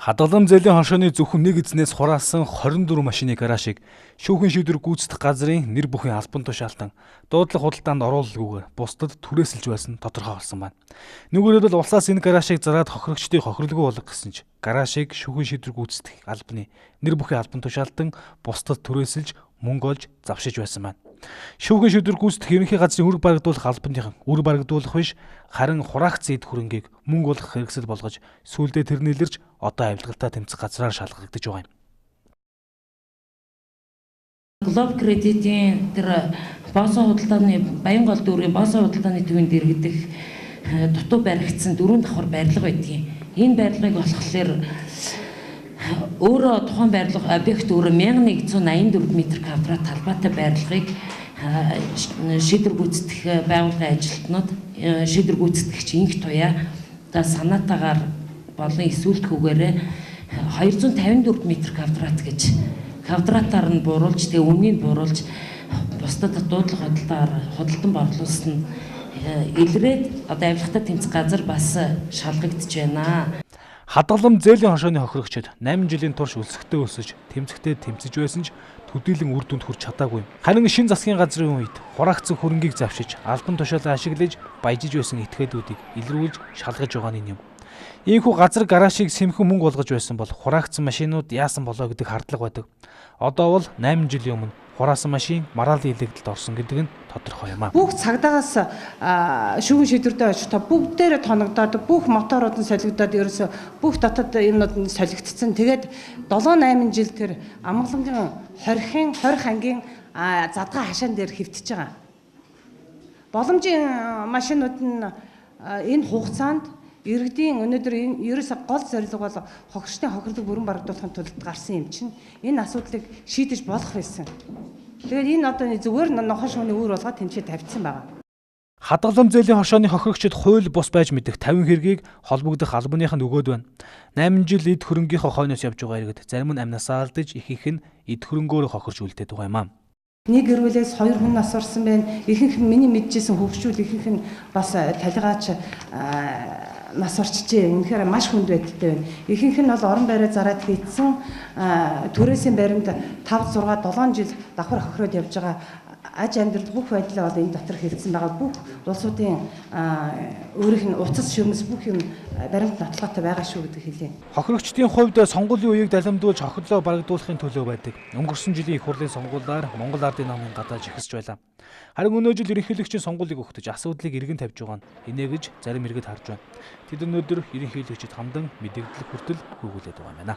Хадгалан зээлийн хоншооны зөвхөн нэг эзнээс хураасан 24 машины гаражийг шүүхийн шийдвэр гүйцэтгэх газрын нэр бүхий албан тушаалтан дуудлага худалдаанд оруулалгүйгээр бусдад түрээсэлж байсан тодорхой болсон байна. Нүгээрээ бол улсаас энэ гаражийг зараад хохирогчдыг хохирлгүй болгох гэсэн ч гаражийг шүүхийн шийдвэр гүйцэтгэх албаны нэр бүхий албан тушаалтан бусдад түрээсэлж мөнгө олж завшиж байсан байна. Шүүхийн шийдвэр гүйцэтгэх ерөнхий газрын үүрэг барагдуулах албаныхан үүрэг барагдуулах биш харин хураагдсан эд хөрөнгийг мөнгө болгох хэрэгсэл болгож сүүлдээ тэр нэлэрч одоо авилгалтай тэмцэх газраар шалгагдаж байгаа юм. Глоб кредитийн тэр боосон худалдааны Баянгол дүүргийн боосон худалдааны төвийн дэргэдэх дутуу баригдсан 4 давхар барилга байдгийн. Энэ барилгыг болохоор өөрөө тухайн барилга объект өөрөө 1184 м квадрат талбайтай барилгыг шийдвэр гүйцэтгэх байгууллагын ажилтнууд шийдвэр гүйцэтгэгч инх туяа одоо санаатаагаар болон эсүүлдэхүүгээрээ 254 м квадрат гэж квадратаар нь бууруулж тэгээ үннийг бууруулж бусдад дуудлага худалдаар худалдан борлуулсан илрээд одоо авилгатай тэмцэх газар бас шалгагдж байна. Хадгалам зээлийн хоншооны хохирогчид 8 жилийн турш өлсгөтөө өсөж, тэмцэхдээ тэмцэж байсан ч төдийлөн үр дүнд хүрч чадаагүй. Харин шин засгийн газрын үед хураагдсан хөрөнгийг завшиж, албан тушаалаа ашиглаж, баяжиж байсан этгээдүүдийг илрүүлж шалгаж байгаа нь юм. Ийхүү газар гаражийг сэмхэн мөнгө болгож байсан бол хураагдсан машинууд яасан болоо гэдэг хардлага байдаг. Одоо бол 8 жилийн өмнө хураасан машин мараалын илэгдэлд орсон гэдэг нь тодорхой юм аа. Бүх цагдаагаас шүүхийн шийдвэртэй очиж та бүгдээрээ тоногдоод бүх моторууд нь солигдоод ерөөсө бүх дотоод юмнууд нь солигдсон. Тэгээд 7 8 жил тэр амгалангийн 20 ангийн задгаа хашаан дээр хэвтэж байгаа. Боломжийн машинууд нь энэ хугацаанд иргэдийн өнөөдөр энэ ерөөсө гол зорилго бол хохирчдын хохирлыг бүрэн барагдуулахын тулд гарсан юм чинь энэ асуудлыг шийдэж болох байсан. Тэгээд энэ одоо зүгээр нохоо шууны үүр болгоод тэнцээ тавьчихсан байгаа. Хадгалам зээлийн хошооны хохирогчид хууль бус байж мэдэх 50 хэргийг холбогдох албаных нь өгөөд байна. 8 жил эд хөрөнгийнхөө хойноос явж байгаа иргэд зарим нь амнасаа алдаж ихэнх нь эд хөрөнгөөрөө хохирч үлдээд байгаа юм аа. Нэг гэр бүлээс 2 хүн нас орсон байна. Ихэнх нь миний мэдчихсэн хөвгчүүл ихэнх нь бас талигаач нас орчжээ. Үнэхээр маш хүнд байдалтай байна. Ихэнх нь бол орон байраа зараад хийцэн түрээсийн баримт 5 6 7 жил давхар хохироод явж байгаа аж амьдрал бүх байдлаа бол энэ дотор хэлсэн байгаа. Бүх улсуудын өөрийнх нь уцас шөмс бүх юм баримт нотлоготой байгаа шүү гэдэг хэлье. Хохирогчдын хувьд сонгуулийн үеийг далимдуулж хохирлоо барагдуулахын төлөө байдаг. Өнгөрсөн жилийн их хурлын сонгуулиар Монгол Ардын намын гадааж ихсэж байлаа. Харин өнөө жил ерөнхийлөгчийн сонгуулийг өгтөж асуудлыг эргэн тавьж байгаа нь инээ гэж зарим иргэд харж байна. Тэд өнөөдөр ерөнхийлөгчид хандан мэдэгдэл хүртэл хөргүүлээд байгаа юм байна.